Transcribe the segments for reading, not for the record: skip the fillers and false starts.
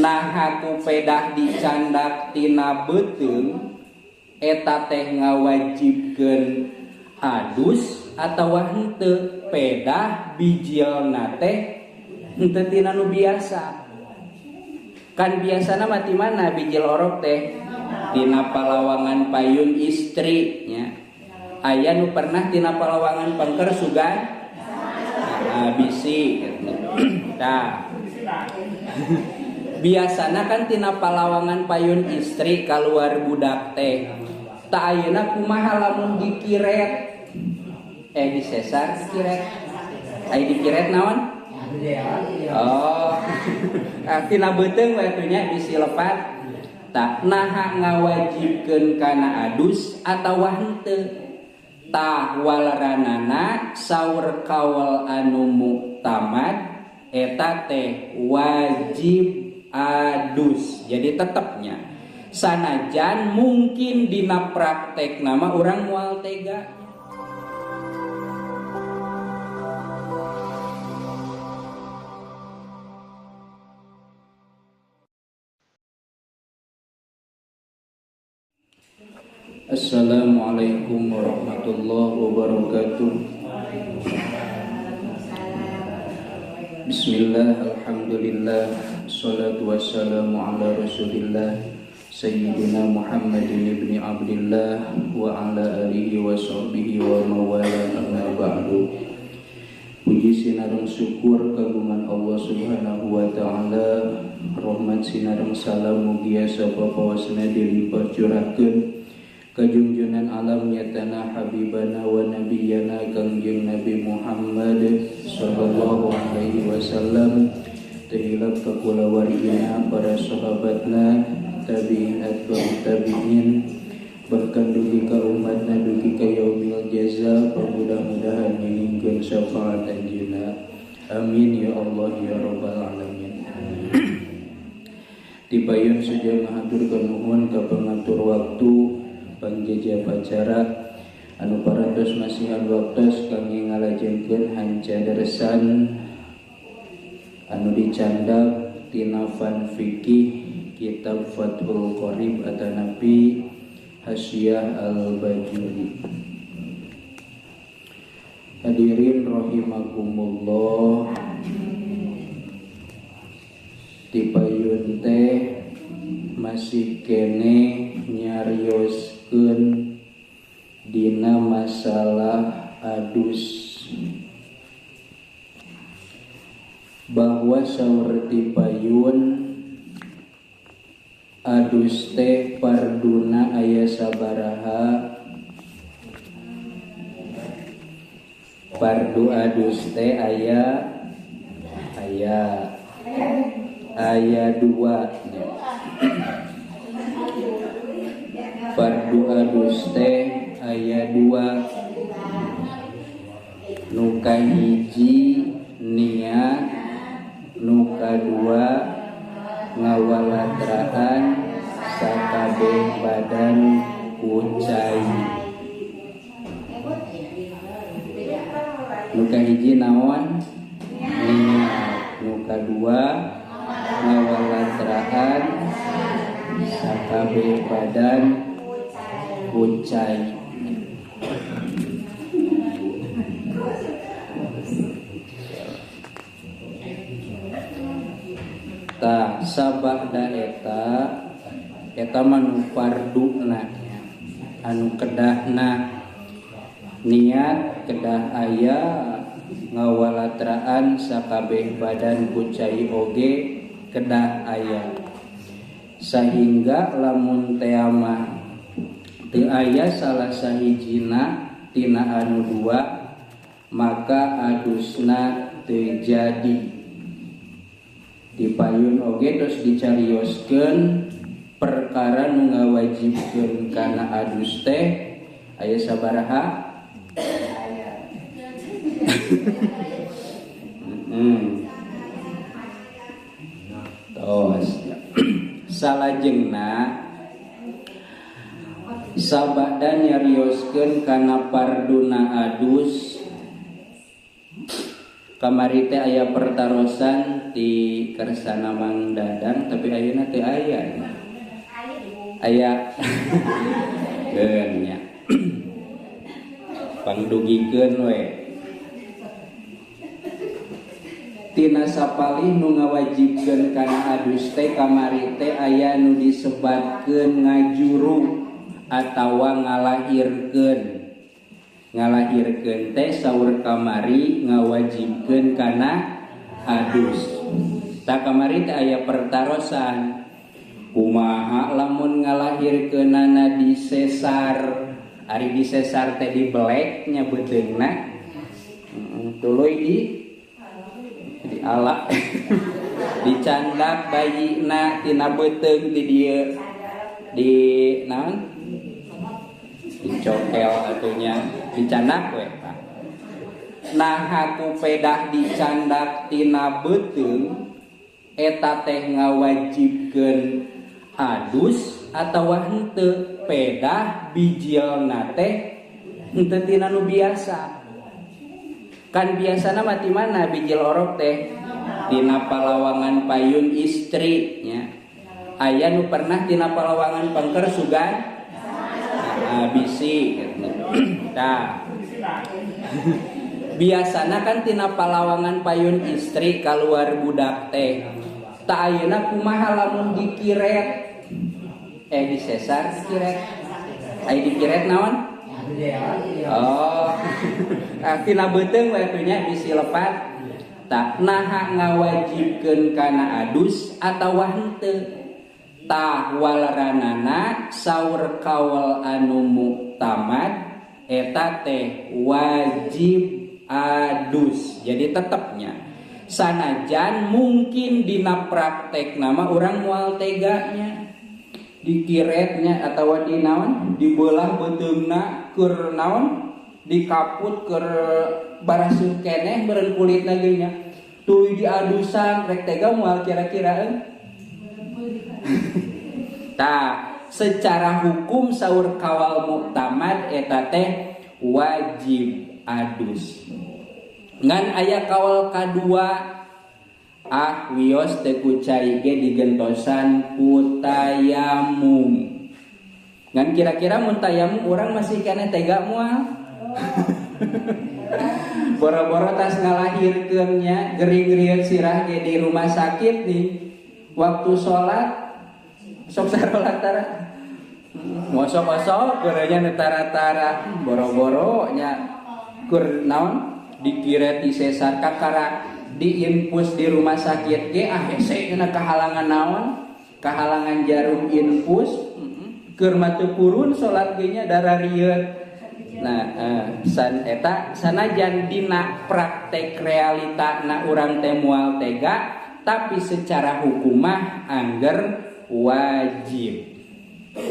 Naha ku pedah dicandak tina beuteung eta teh ngawajibkeun adus atawa henteu pedah bijilna teh henteu tina nu biasa. Kan biasana mah ti mana bijil orok teh? Tina palawangan payun istri nya. Aya nu pernah tina palawangan pengker sugan? Bisi gitu. Tah. Biasana kan tina palawangan payun istri kaluar budak teh. Tah ayeuna kumaha lamun dikiret? Disesar dikiret. Aya dikiret naon? Oh. Tina beuteung we atuh nya bisi lepat. Tah naha ngawajibkeun kana adus atawa henteu? Tah waleranana saur kaul anu muktamad eta teh wajib adus. Jadi tetepnya sanajan mungkin dina praktek nama urang moal tega. Assalamualaikum warahmatullahi wabarakatuh. Bismillah, alhamdulillah, salatu wassalamu ala rasulillah Sayyidina Muhammadin ibni Abdillah wa ala alihi wa sahbihi wa mawala, amma ba'du. Puji sinareng syukur kagungan Allah subhanahu wa ta'ala. Rahmat sinareng salam mugia sapa pawasna dilimpah curahkeun kajungjunan alam nyatana habibana wa nabiyana kangjeng Nabi Muhammad sallallahu alaihi wasallam, tehilap ka kulawargina, para sahabatna, tabi'in atba'ut tabi'in, bahkan dugi ka umatna dugi ka yaumil jaza. Mudah-mudahan nyingkeun syafaat anjeunna. Amin ya Allah ya rabbal alamin. Tibayun saja ngahaturkeun nuhun ka pangatur waktu pangjejap acara anu parantos masihan waktos kangge ngalajengkeun hanca deresan anu dicandak tina fan fikih kitab Fathul Qorib atanapi Hasyiah Al-Bajuri. Hadirin rahimakumullah, tipayun teh masih kene nyarioskeun dina masalah adus, bahwa saur tipayun adus teh parduna aya sabaraha. Pardu adus teh aya dua. Fardu adus teh aya dua. Nu kahiji niat, nu kadua ngawalatraan sakabeh badan ku cai. Nu kahiji naon? Niat. Nu kadua ngawalatraan sakabeh badan ku cai. Tah sabada eta eta mah nu farduna, anu kedahna niat kedah aya, ngawalatraan sakabeh badan ku cai oge kedah aya. Sehingga lamun tea mah teu aya salah sahijina tina anu dua, maka adusna teu jadi. Dipayun oge terus dicarioskeun perkara nu ngawajibkeun kana adus teh aya sabaraha? Tos. Salajengna sabada nyarioskeun kana parduna adus. Kamari teh aya pertarosan di kersana Mang Dadang, tapi ayeuna teu aya. Aya. Keun nya. Pangdugikeun we. Tina sapalih nu ngawajibkeun kana adus teh kamari teh aya nu disebatkeun ngajuru atawa ngalahirkeun. Ngalahirkeun teh saur kamari ngawajibkeun kana adus. Tah kamari teh aya pertarosan. Kumaha lamun ngalahirkeunana di sesar? Ari di sesar teh dibelek nya beuteungna. Tuluy di ala dicandak bayina tina beuteung di dieu di naon dicokel atunya dicandak we. Nah ku pedah dicandak tina beuteung eta teh ngawajibkeun adus atawa henteu pedah bijilna teh henteu tina nu biasa. Kan biasana mah ti mana bijil orok teh? Tina palawangan payun istri nya. Aya nu pernah tina palawangan pengker sugan? Nah, bisi gitu. Tah. Biasana kan tina palawangan payun istri kaluar budak teh. Tah ayeuna kumaha lamun dikiret? Disesar dikiret. Aya dikiret naon? Oh, tina beuteung we atuh nya bisi lepat. Tah naha ngawajibkeun kana adus atawa henteu? Tah waleranana saur kaul anu muktamad eta teh wajib adus. Jadi tetepnya sanajan mungkin dina praktek nama urang moal teganya dikiretnya atawa di naon dibelah beuteungna keur naon dikaput keur barasuh keneh meureun kulitna ge nya tuluy diadusan rek tega moal kira-kira euy. Tah secara hukum saur kawal muktamad eta teh wajib adus. Ngan aya kawal kadua ah wios teu ku cai ge digentosan ku tayamum. Ngan kira-kira mun tayamum urang masih keneh tega moal? Boro-boro tas ngalahirkeun nya gering-gering sirah ge di rumah sakit nih. Waktu salat sok sarolat tara. Ngosok-osok geureunya nu tara-tara boro-boro nya keur naon dikira disesar kakara diinfus di rumah sakit ge ah hese cenah kahalangan naon kahalangan jarum infus keur mah teu purun salat ge nya darah rieut. Nah san eta sanajan dina praktek realita na urang teh moal tega tapi secara hukumah angger wajib.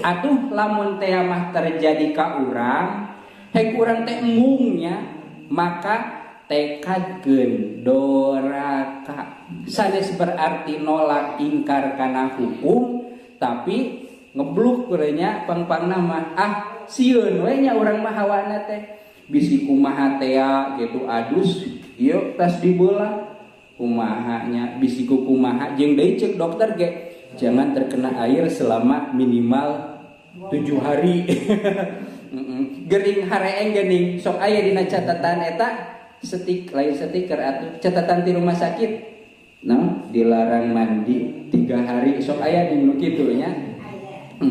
Atuh lamun teh mah terjadi ka urang hek urang teh embungnya maka tekadkeun doraka. Sanes berarti nolak ingkar kana hukum tapi ngebluk kurenya pangpangna mah ah sieun we nya urang mah hawana teh bisi kumaha tea gitu adus ieu tas dibelah kumaha nya bisi ku kumaha jeung deui ceuk dokter ge jangan terkena air selama minimal 7 hari. Gering hareeng geuning sok aya dina catatan eta setik lain stiker atuh catatan di rumah sakit nah dilarang mandi 3 hari sok aya di nu kitu nya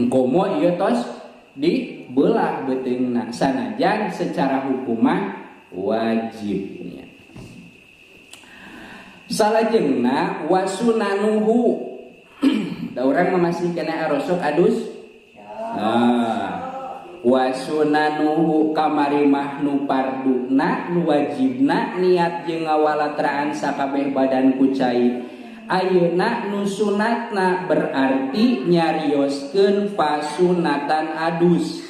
komo ieu tos dibelah beuteungna sanajan secara hukumah wajibnya. Salajengna wasunanuhu da urang mah masih kena arosok adus. Nah, wasunanuhu kamari mah nu parduna nu wajibna niat jeung ngawalatraan sakabeh badan ku cai. Ayeuna nu sunatna berarti nyarioskeun pasunatan adus.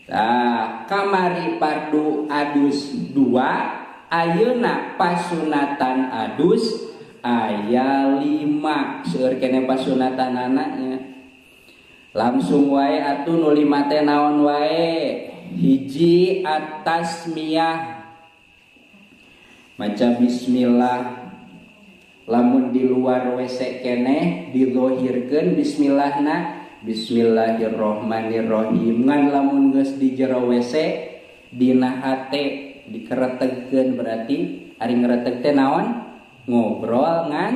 Tah kamari pardu adus 2, ayeuna pasunatan adus aya 5. Seueur keneh pasunatanana nya. Langsung wae atuh nu 5 teh naon wae? Hiji at-tasmiyah. Maca bismillah. Lamun di luar WC keneh dizohirkeun bismillahna bismillahirrohmanirrohim. Ngan lamun geus di jero WC dina hate dikeretegkeun berarti ari ngereteg teh naon? Ngobrol ngan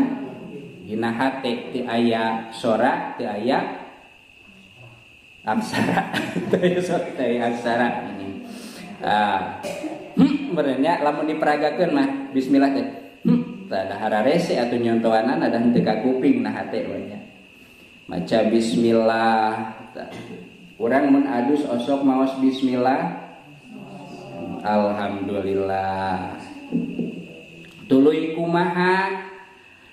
dina hate teu aya sora, teu aya aksara. Teu aya sora, teu aya aksara. Benernya lamun diperagakeun mah bismillah teh. Tah hararese atuh nyontoanan ada henteu ka kuping nah hate we nya. Maca bismillah. Urang mun adus osok maos bismillah. Alhamdulillah. Tuluy kumaha?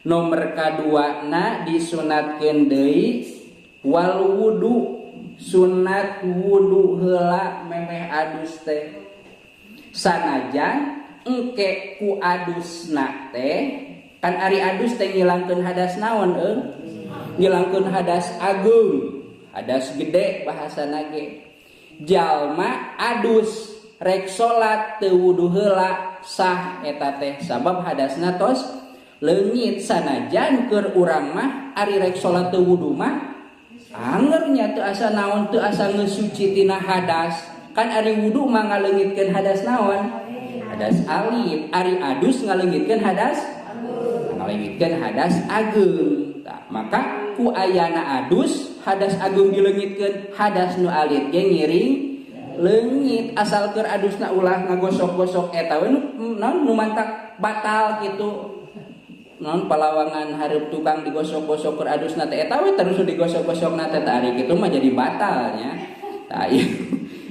Nomor kaduana disunatkeun deui wal wudu, sunat wudu heula memeh adus teh. Sanajan engke ku adusna teh kan ari adus teh ngilangkeun hadas naon euy? Ngilangkeun hadas agung, hadas gede bahasana ge. Jalma adus rek salat teu wudu heula sah eta teh sabab hadasna tos leungit. Sanajan keur urang mah ari rek salat teu wudu mah anger nya teu asa naon, teu asa geus suci tina hadas. Kan ari wudu mah ngaleungitkeun hadas naon? Hadas alit. Ari adus ngaleungitkeun hadas ngaleungitkeun hadas ageung. Tah, maka ku ayana adus hadas ageung dileungitkeun, hadas nu alit ge ngiring leungit. Asal keur adusna ulah ngagosok-gosok eta we naon nu mantak batal kitu. Naon palawangan hareup tukang digosok-gosok keur adusna teh eta we terus digosok-gosokna teh ari kitu mah jadi batalnya. Tah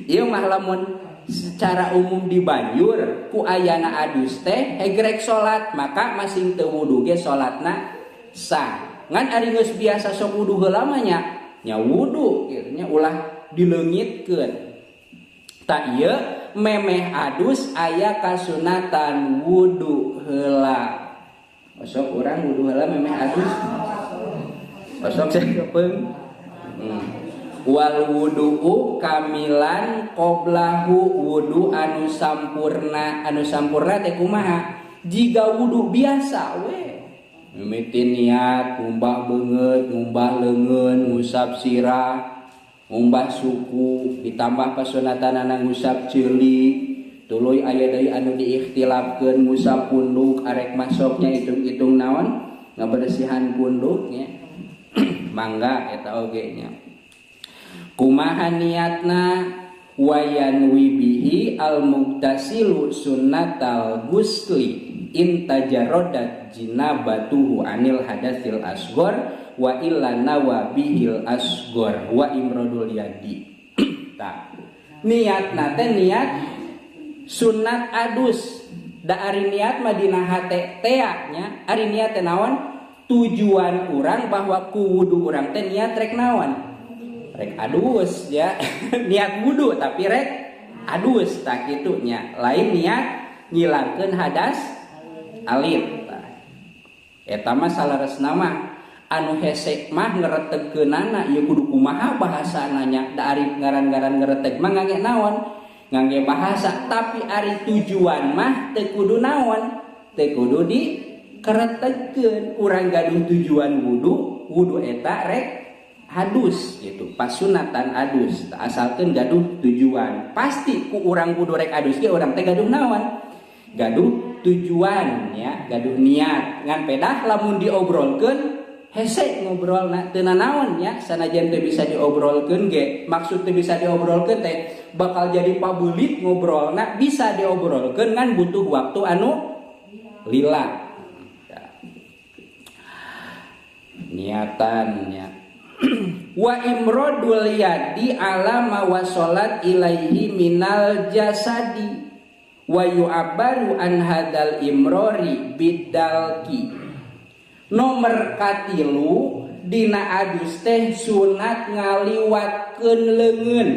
ieu mah lamun secara umum dibanjur ku ayana adus teh hegrek salat maka masing teu wudu ge salatna sah. Ngan ari geus biasa sok wudu heula mah nya nya wudu kitu nya ulah dileungitkeun. Tak ieu memeh adus aya kasunatan wudu heula. Osok urang wudu heula memeh adus. Osok sakepeung. Wal wudu'u kamilan qoblahu, wudu anu sampurna. Anu sampurna teh kumaha? Jiga wudu biasa we. Mimiti niat ngumbah beungeut, ngumbah leungeun, ngusap sirah, ngumbah suku, ditambah pasunatanana ngusap ceuli, tuluy aya deui anu diikhtilafkeun ngusap punduk, arek masoknya hitung-hitung naon ngabersihan punduknya. Mangga eta oge nya. Kumaha niatna? Wayan wibihi al mugtasilu sunnatal gusli intajarodat jinabatuhu anil hadatsil asgor wa illa nawa bihil asgor wa imrodul yadi. Tah, niatna teh niat sunat adus. Da ari niat mah dina hate tea nya. Ari niat teh naon? Tujuan urang bahwa ku wudu urang teh niat rek naon? Rek adus ya. Niat wudu tapi rek adus tah kitu nya. Lain niat ngilangkeun hadas alit. Tah eta mah salaresna mah anu hese mah ngeretegkeunana ieu kudu kumaha bahasana nya. Da ari ngaran-ngaran ngereteg mah ngangge naon? Ngangge bahasa. Tapi ari tujuan mah teu kudu naon? Teu kudu dikeretegkeun. Urang gaduh tujuan wudu, wudu eta rek adus gitu, pasunatan adus. Asalkeun gaduh tujuan. Pasti ku urang wudu rek adus ge urang teh gaduh naon? Gaduh tujuan ya, gaduh niat. Ngan pedah lamun diobrolkeun hese ngobrolna teu nanaon nya, sanajan teu bisa diobrolkeun ge. Maksud teu bisa diobrolkeun teh bakal jadi pabelit ngobrolna, bisa diobrolkeun ngan butuh waktu anu lila. Niatannya. Wa imrodul yadi ala ma wasolat ilaihi minal jasadi wa yu'abbaru an hadal imrori bidalki. Nomor katilu dina adus teh sunat ngaliwatkeun leungeun.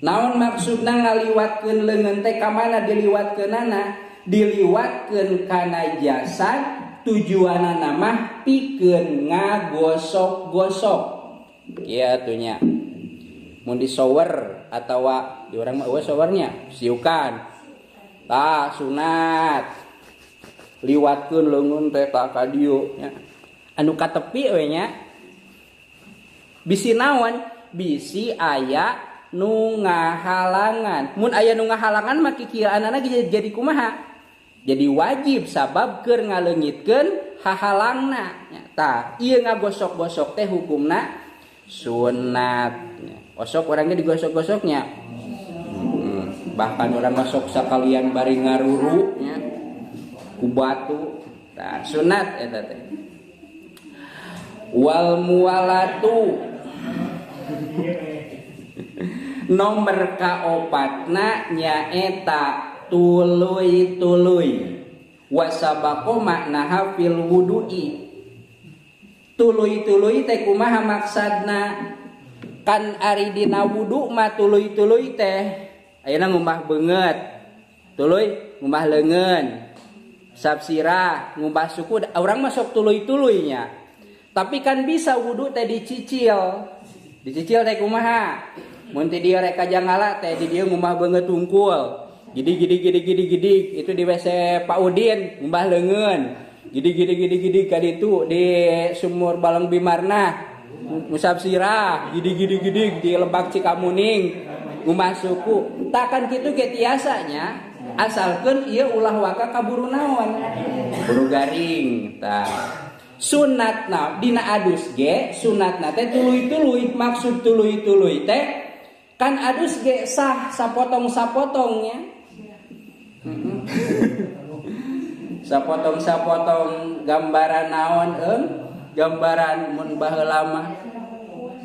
Naon maksudna ngaliwatkeun leungeun teh ka mana diliwatkeunana? Diliwatkeun kana jasad, tujuanana mah pikeun ngagosok-gosok. Kieu atuh nya. Mun di shower atawa di urang mah eueuh showernya, siukan. Tah sunat. Liwatkeun leungeun teh ka dieu nya. Anu katepi we nya. Bisi naon? Bisi aya nu ngahalangan. Mun aya nu ngahalangan mah kikieuanana jadi kumaha? Jadi wajib sabab keur ngaleungitkeun hahalangna. Tah, ieu ngagosok-gosok teh hukumna sunat. Osok orangnya digosok-gosoknya. Bahkan orang masuk sakalian bari ngaruru nya ku batu. Tah, sunat eta teh. Wal muwalatu nomor kaopatna nyaeta tuluy-tuluy. Wasabaqo maknaha fil wudu'i. Tuluy-tuluy teh kumaha maksadna? Kan ari dina wudu mah tuluy-tuluy teh ayeuna ngumbah beungeut, tuluy ngumbah leungeun, sap sirah, ngumbah suku, urang mah sok tuluy-tuluy nya. Tapi kan bisa wudu teh dicicil. Dicicil teh kumaha? Mun ti dieu rek ka Jangala teh di dieu ngumbah beungeut tungkul. Gidi gidi gidi gidi gidi itu di WC Pak Udin ngumbah leungeun. Gidi gidi gidi gidi ka ditu di sumur Balong Bimarna ngusap sirah, gidi gidi gidi di Lebak Cikamuning ngumbah suku. Takkan kitu ge tiasanya asalkeun ieu ulah waka kaburu naon? Buru garing. Tah sunatna dina adus ge sunatna teh tuluy-tuluy. Maksud tuluy-tuluy teh kan adus ge sah sapotong-sapotongnya. Sapotong-sapotong gambaran naon gambaran mun baheula mah.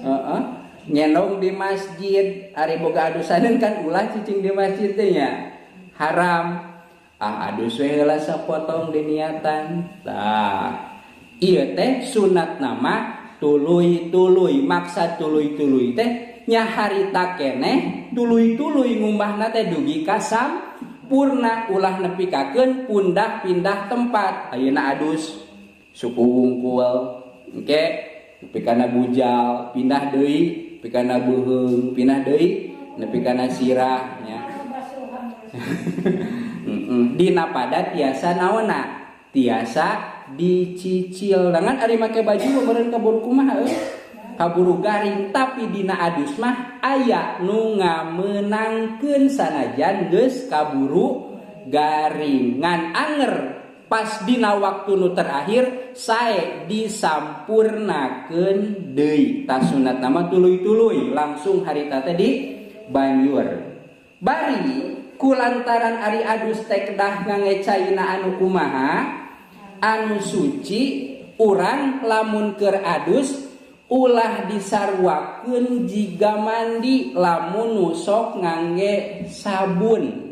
Heeh. Nyenong di masjid ari boga adusaneun kan ulah cicing di masjid teh nya. Haram. Ah adus we heula sapotong diniatan. Tah ieu teh sunat nama tuluy-tuluy. Maksad tuluy-tuluy teh nya harita keneh tuluy-tuluy ngumbahna teh dugi ka sampurna, ulah nepikakeun pundah pindah tempat. Ayeuna adus suku wungkul engke nepi kana bujal pindah deui, nepi kana beuheung pindah deui, nepi kana sirah nya. Dina pada tiasa naonna? Tiasa dicicil. Dengan ari make baju meureun kaburu kumaha euy? Kaburu garing. Tapi dina adus mah aya nu ngamenangkeun sanajan geus kaburu garing. Ngan anger pas dina waktu nu terakhir sae disampurnakeun deui. Tah sunat nama tuluy-tuluy langsung harita teh di banjur. Bari kulantaran ari adus teh kedah ngangge caina anu kumaha? Anu suci. Urang lamun keur adus ulah disarwakeun jiga mandi lamun nu sok ngangge sabun.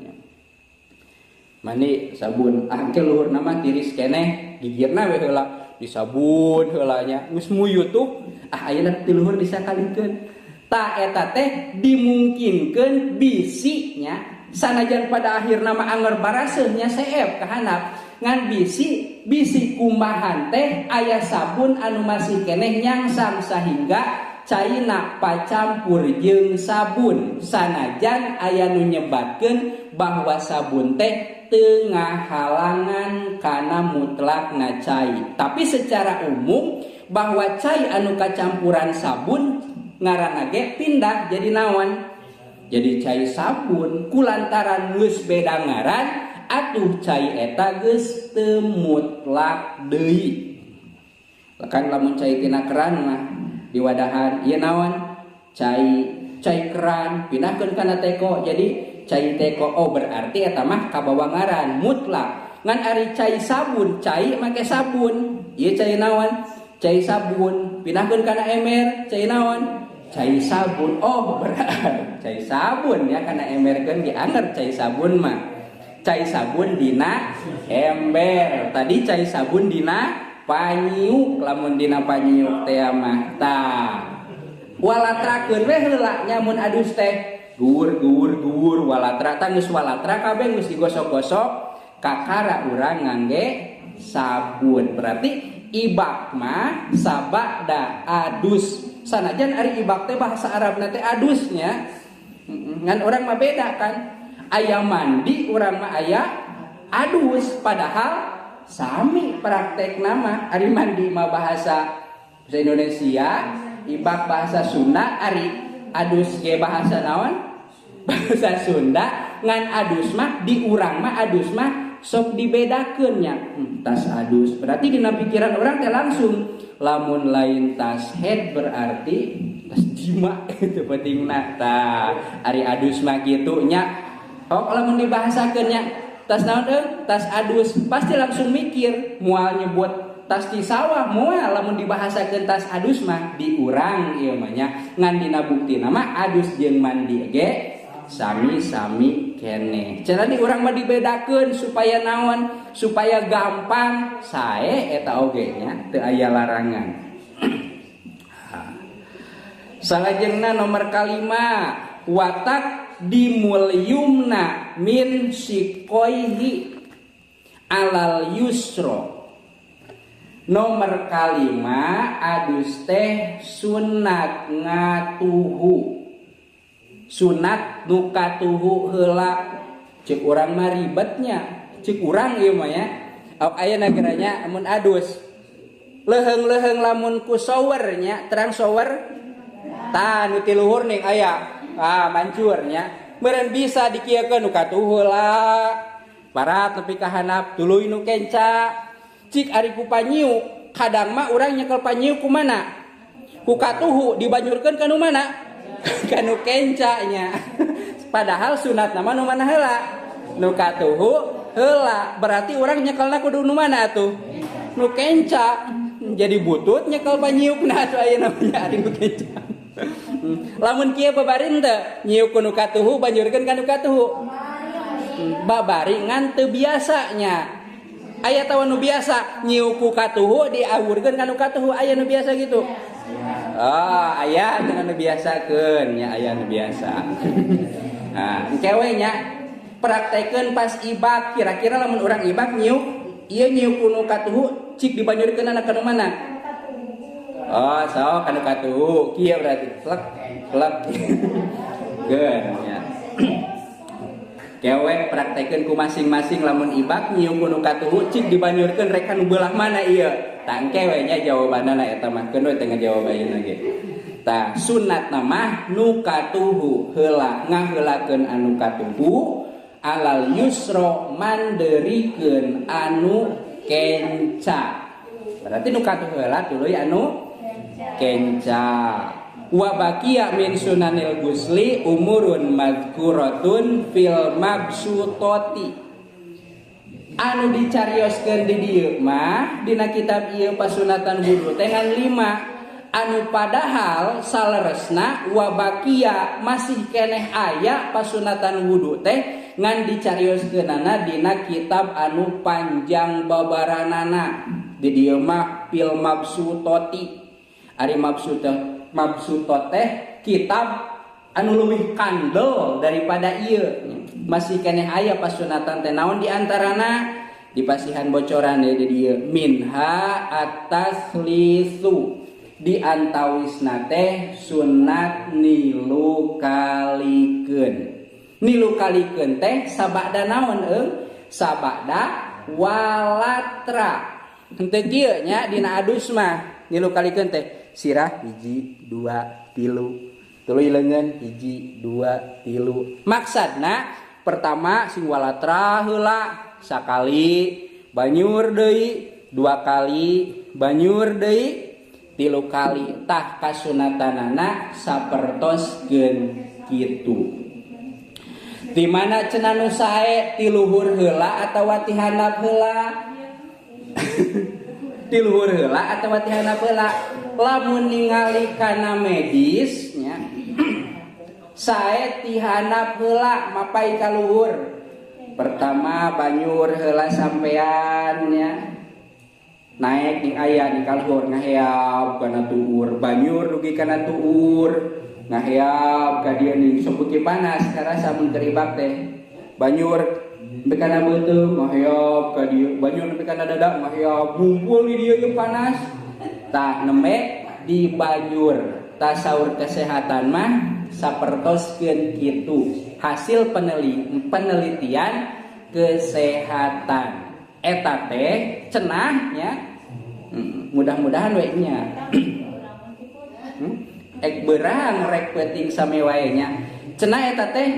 Mandi sabun ah ke luhurna mah tiris keneh gigirna we heula disabun heula nya geus muyut tuh ah ayeuna ti luhur disakalikeun. Ta eta teh dimungkinkeun bisinya sanajan pada akhirna mah anger baraseuh nya seep kahanap ngan bisi bisi kumahan teh aya sabun anu masih keneh nyangsang sahingga caina pacampur jeung sabun sanajan aya nu nyebatkeun bahwa sabun teh teu ngahalangan kana mutlakna cai. Tapi secara umum bahwa cai anu kacampuran sabun ngaranna ge pindah jadi naon? Jadi cai sabun. Kulantaran geus beda ngaran atuh cai eta geus teu mutlak deui. Kan lamun cai tina keran mah diwadahan ieu naon? Cai keran pindahkeun kana teko jadi cai teko. Oh berarti eta mah kabawa ngaran mutlak. Ngan ari cai sabun, cai make sabun. Ieu cai naon? Cai sabun. Pindahkeun kana ember, cai naon? Cai sabun. Oh berarti cai sabun ya kana emberkeun ge anger cai sabun mah. Cai sabun dina ember. Tadi cai sabun dina panyiuk, lamun dina panyiuk teh mah. Tah walatrakeun we heula nya mun adus teh. Guwur guwur guwur walatra tah geus walatra kabeh geus digosok-gosok kakara urang ngangge sabun. Berarti ibak mah sabada adus. Sanajan ari ibak teh bahasa Arabna teh adusnya. Ngan urang mah beda kan. Aya mandi urang mah aya adus, padahal sami praktek nama ari mandi mah bahasa Indonesia, ibak bahasa Sunda, ari adus ge bahasa naon? Bahasa Sunda. Ngan adus mah di urang mah adus mah sok dibedakeun nya. Tas adus berarti dina pikiran orang teh langsung lamun lain tas head berarti tas jima itu pentingna. Tah ari adus mah kitu nya. Oh lamun dibahasakeun nya tas naon euy? Tas adus pasti langsung mikir moal nyebut tas di sawah moal lamun dibahasakeun tas adus mah di urang ieu mah nya. Ngan dina buktina mah adus jeung mandi ge sami-sami keneh. Cenah di urang mah dibedakeun supaya naon? Supaya gampang sae eta oge nya teu aya larangan. Salajengna nomor kalima watak dimulyumna min siqoihi alal yusro. Nomor kalima adus teh sunat ngatuhu. Sunat nu katuhu heula. Cek urang mah ribetnya. Cek urang ieu mah nya. Aya nageranya mun adus. Leuheung-leuheung lamun ku shower nya, terang shower. Tah nu ti luhur ning aya. Ah mancur nya. Meureun bisa dikieukeun nu katuhu heula. Barat nepi ka handap tuluy nu kenca. Cik ari ku panyiuk, kadang mah urang nyekel panyiuk ku mana? Ku katuhu dibanyurkeun ka nu mana? Ka nu kenca nya. Padahal sunat nama nu mana heula? Nu katuhu heula. Berarti urang nyekelna kudu nu mana atuh? Nu kenca. Jadi butut nyekel panyiukna atuh aya namanya ari nu kenca. Lamun kieu babari teu nyiuk ku nu katuhu banyurkeun ka nu katuhu. Babari ngan teu biasanya. Aya tawa nu biasa nyiuk ku katuhu diawurkeun ka nu katuhu, aya nu biasa gitu. Oh, aya cenah nu biasakeun nya, aya nu biasa. Nah, engke nya praktekeun pas ibak, kira-kira lamun urang ibak nyiuk, ieu nyiuk ku nu katuhu cik dibanyurkeunana ka nu mana? Oh, sok ka nu katuhu. Kieu berarti plek plek. Geun nya. Kewe praktekeun ku masing-masing lamun ibak nyiuk ku nu katuhu cik dibanyurkeun rek ka nu beulah mana ieu? Tah engke we nya jawabanana eta mah keun we teh ngajawab ayeuna ge. Tah sunatna mah nu katuhu heula ngaheulakeun anu katuhu alal yusro manderikeun anu kenca. Berarti nu katuhu heula tuluy anu kenca. Wa baqiya min sunanil gusli umurun mazkuratun fil mabsutati. Anu dicarioskeun di dieu mah dina kitab ieu pasunatan wudu teh ngan 5. Anu padahal saleresna wa baqiya masih keneh aya pasunatan wudu teh ngan dicarioskeunana dina kitab anu panjang babaranana. Di dieu mah fil mabsutati. Ari mabsutot teh kitab anu leuwih kandel daripada ieu. Masih keneh aya pasunatan teh naon di antarana dipasihan bocoran di dieu minha atas lisu di antawisna teh sunat nilu kalikeun. Nilu kalikeun teh sabada naon eung? Sabada walatra. Henteu kieu nya dina adus mah nilu kalikeun teh sirah 1 2 3 tuluy leungeun 1 2 3. Maksudna pertama sing walatra heula sakali banyur deui, 2 kali banyur deui, 3 kali. Tah kasunatanana sapertoskeun kitu. Di mana cenah nu sae ti luhur heula atawa ti handap heula? Ti luhur heula atawa ti handap heula? Lamun ningali kana medis nya sae ti handap heula mapai ka luhur. Pertama banyur heula sampean nya. Naik ning aya di kaluhur ngaheab kana tuur, banyur dugi kana tuur, ngaheab ka dieu ning sok panas karasa mun keur ibak teh. Banyur nepi kana beuteung ngaheab ka dieu, banyur nepi kana dada ngaheab, ngumpul di dieu jeung panas. Tah nembe di banyur. Tah saur kesehatan mah sapertoskeun kitu. Hasil penelitian kesehatan. Eta teh cenah nya. Mudah-mudahan we nya. Ek beurang rek peuting sami wae nya. Cenah eta teh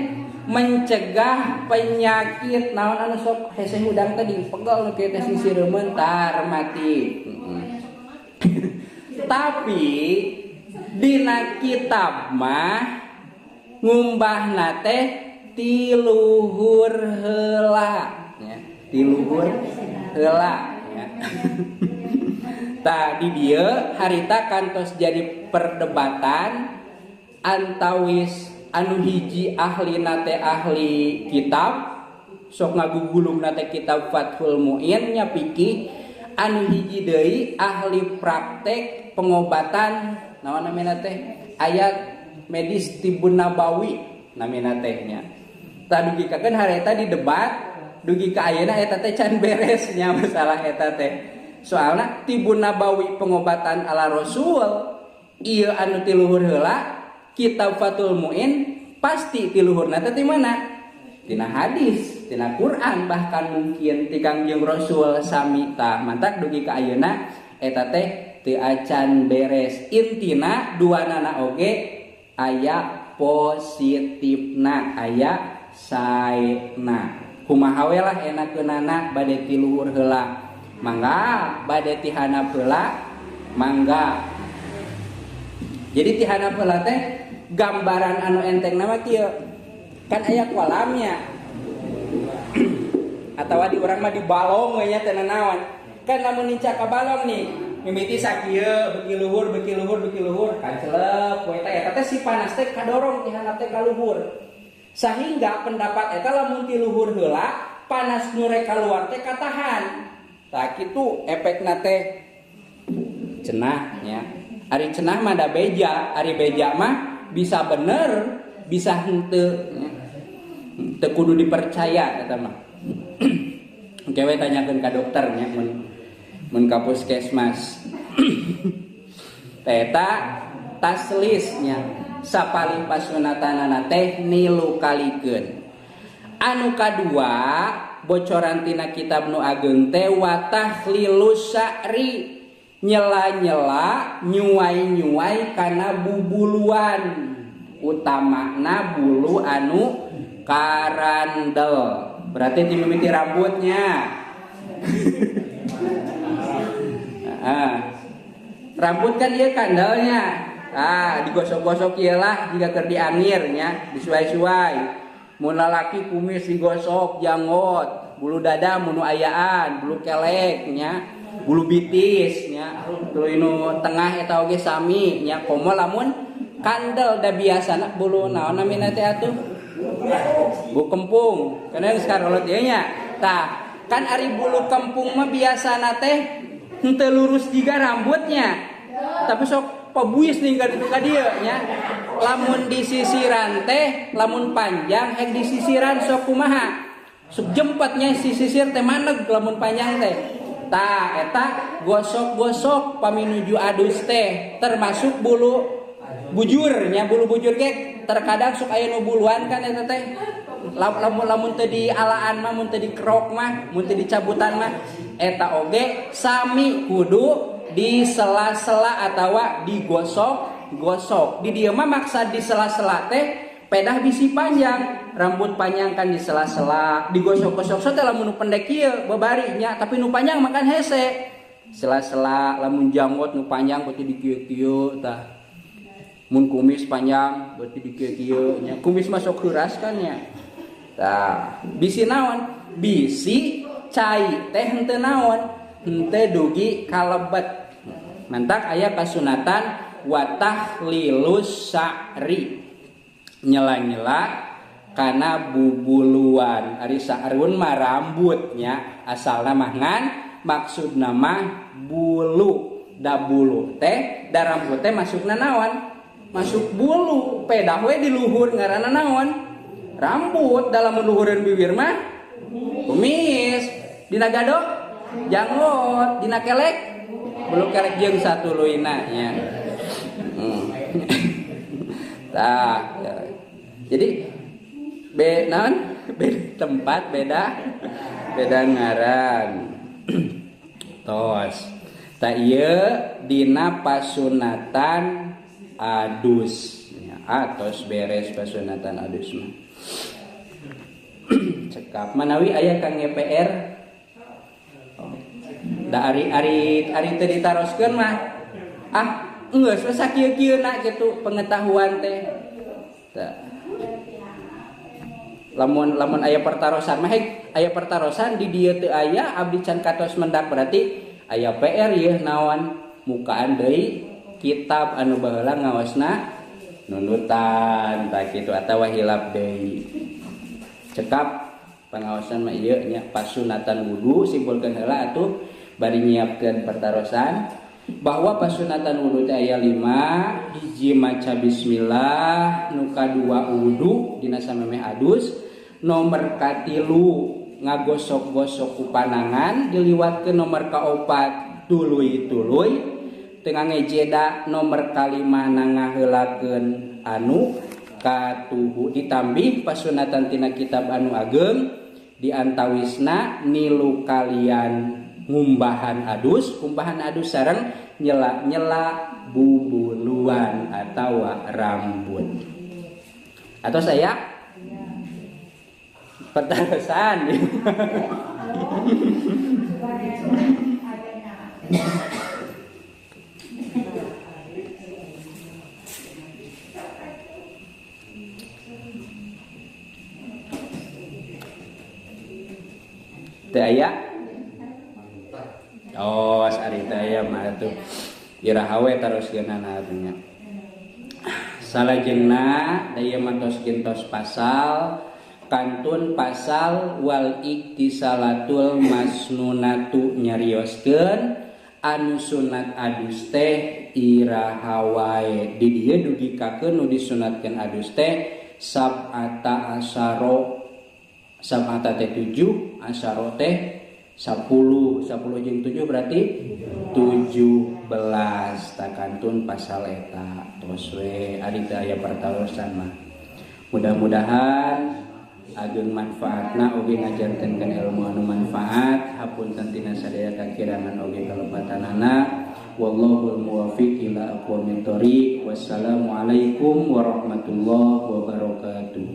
mencegah penyakit naon anu sok hese hudang teh dipegel nu kieu teh sisireumeun tar mati. Tapi dina kitab mah ngumbahna teh tiluhur heula nya, tiluhur heula nya. Tah di dieu harita kantos jadi perdebatan antawis anu hiji ahlina teh ahli kitab sok ngagugulungna teh kitab Fathul Muin nya fikih, anu hiji deui ahli praktek pengobatan naon namina teh ayat medis tibun nabawi namina teh nya. Tah dugikakeun harita di debat dugi ka ayeuna eta teh can beres nya masalah eta teh. Soalna tibun nabawi pengobatan ala Rasul ieu anu tiluhur heula kitab Fathul Muin pasti tiluhurna teh ti mana? Tina hadis, tina Quran bahkan mungkin ti Kangjeng Rasul sami. Tah mantak dugi ka ayeuna eta teh teu acan beres. Intina duanana oge aya positifna, aya saena. Kumaha we lah enakeunana bade tiluhur heula mangga, bade ti handap heula mangga. Jadi ti handap heula teh gambaran anu enteng nama kieu. Kan aya kolamnya. Atawa di urang mah di balong we nya teh nanaon. Kan lamun nincak ka balong nih, mimiti sakieu beuki luhur beuki luhur beuki luhur kan celep we teh eta teh si panas teh kadorong ti handap teh ka luhur. Sehingga pendapat eta lamun ti luhur heula panas nu rek kaluar teh katahan. Tah kitu efekna teh cenah nya. Ari cenah mah da beja, ari beja mah bisa bener, bisa henteu nya. Teu kudu dipercaya eta mah. Engke we tanyakeun ka dokter nya mun ka puskesmas. Eta taslis nya sapalih pasunatanana teh nilu kalikeun. Anu kadua bocoran tina kitab nu ageung teh wa tahlilus sya'ri, nyela-nyela nyuai-nyuai kana bubuluan, utamana bulu anu karandel. Berarti ti mimiti rambutnya. Rambut kan ieu kandelnya. Digosok-gosok ieu lah jika keur diangir nya, disuai-suai. Mun lalaki kumis digosok, janggot, bulu dada mun ayaan, bulu kelek nya, bulu bitis nya, tuluy nu tengah eta oge sami nya, komo lamun kandel da biasana bulu naon namina teh atuh? Bu kempung. Kana geus karolot ieu nya. Tah, kan ari bulu kempung mah biasana teh henteu lurus jiga rambutnya. Tapi sok pabuis nih ka ditu ka dieu nya. Lamun disisiran teh, lamun panjang hek disisiran sok kumaha? Sok jempatnya si sisir teh maneg lamun panjang teh. Tah eta gosok-gosok paminuju adus teh, termasuk bulu bujurnya, bulu bujur ge terkadang sok aya nu buluan kan eta teh. Lamun teu dialaan mah, mun teu dikerok mah, mun teu dicabutan mah eta oge sami kudu disela-sela atawa digosok-gosok. Di dieu mah maksa disela-sela teh pedah bisi panjang, rambut panjang kan disela-sela, digosok-gosok so teh lamun nu pendek ieu babari nya, tapi nu panjang mah kan hese. Sela-sela lamun janggot nu panjang berarti dikieu-kieu tah. Mun kumis panjang berarti dikieu-kieu nya. Kumis mah sok heuras kan nya. Tah, bisi naon? Bisi cai teh henteu naon? Henteu dugi kalebet. Mantak aya kasunatan wa tahlilus sya'ri. Nyela-nyela kana bubuluan. Ari sa'run mah rambutnya, asalna mah ngan maksudna mah bulu. Da bulu teh, da rambut teh masukna naon? Masuk bulu. Pedah we di luhur ngaranna naon? Rambut. Dalam meluhureun bibir mah kumis. Dina gado janggot, dina kelek bulu kelek jeung satuluyna nya. Tah, ya. Jadi naon? Beda tempat, beda ngaran. Tos. Ta ieu dina pasunatan adus. Ya, atos beres pasunatan adus mah. Cekap manawi aya kang PR. Oh. Da ari ari ari teu ditaroskeun mah. Ah, geus we sakieu-kieuna kitu pengetahuan teh. Tah. Lamun lamun aya pertarosan mah aya pertarosan di dieu teu aya abdi can katos mendak berarti aya PR yeuh naon mukaan deui kitab anu baheula ngaosna nundutan tah kitu atawa hilap deui. Cekap pangaosan mah ieu nya pasunatan wudu simpulkeun heula atuh bari nyiapkeun pertarosan bahwa pasunatan wudu teh aya 5, hiji maca bismillah, nu kadua wudu dina samemeh adus, nomor katilu ngagosok-gosok ku panangan diliwatkeun nomor kaopat tuluy-tuluy teu ngangejeda nomor kalima ngaheulakeun anu katuhu ditambih pasunatan tina kitab anu ageng diantawisna nilu kalian ngumbahan adus, kumbahan adus sareng nyela-nyela bubuluan atawa rambut. Atau saya pertarosan. Teu aya? Oh, ari teu aya mah atuh. Iraha we taroskeunana atuh nya. Salajengna da ieu mah tos gentos pasal kantun pasal wal iktisalatul masnunatu nyarioskeun anu sunat adus teh iraha wae. Di dieu dugikakeun nu disunatkeun adus teh sab'ata asyara. Sab'ata teh 7, asyara teh 10, 10 jeung 7 berarti 17. Takantun pasal eta tos we ari teu aya pertarosan mah. Mudah-mudahan ageng manfaatna oge ngajarkeun ilmu anu manfaat, hapunten tina sadaya kakirangan oge kalepatanana. Wallahul muwaffiq ila aqwamit thoriq. Wassalamualaikum warahmatullahi wabarakatuh.